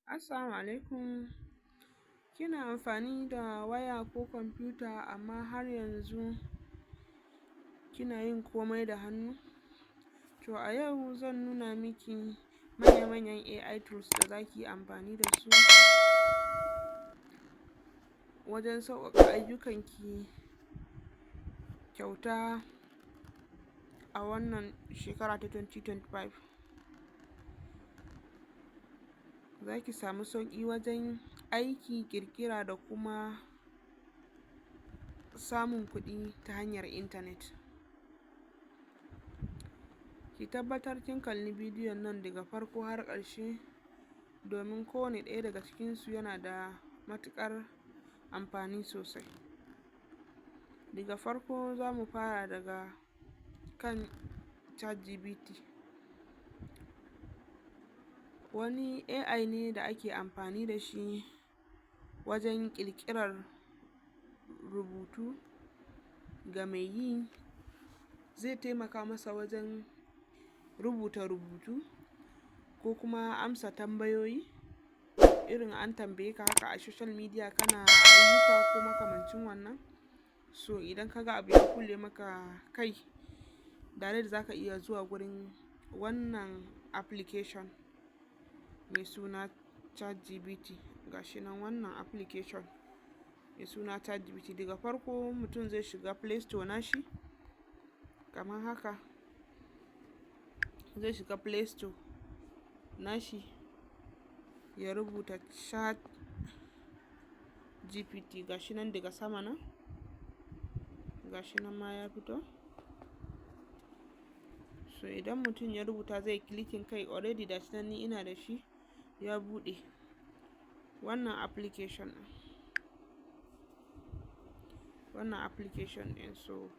Assalamu alaikum. Kina amfani da waya ko kwamfuta amma har yanzu kina yin komai da hannu? To a yau zan nuna miki manya-manyan AI tools da za ki yi amfani da su wajen sauƙaƙa ayyukanki kyauta a wannan shekara ta 2025. Za ki samu sauƙi wajen aiki, ƙirƙira da kuma samun kuɗi ta hanyar intanet. Ki tabbatar kin kalli bidiyon nan daga farko har ƙarshe domin kowane ɗaya daga cikinsu yana da matuƙar amfani sosai. Daga farko za mu fara daga kan ChatGPT. Wani AI ne da ake amfani da shi wajen ƙirƙirar rubutu ga mai yi. Zai taimaka masa wajen rubuta rubutu ko kuma amsa tambayoyi. Irin an tambaye ka haka a social media kana ayyuka ko makamancin wannan. So idan ka ga abu ya kulle maka kai, direct za ka iya zuwa gurin wannan application mai suna ChatGPT. Ga shi nan wannan application mai suna ChatGPT. Daga farko mutum zai shiga Play Store nashi kamar haka. Zai shiga Play Store nashi ya rubuta ChatGPT. Ga shi nan daga sama nan. Ga shi nan ma ya fito. So idan mutum ya rubuta, zai clicking kai. Already da shi nan ni ina da shi ya buɗe wannan application ɗin. Wannan application ɗin, so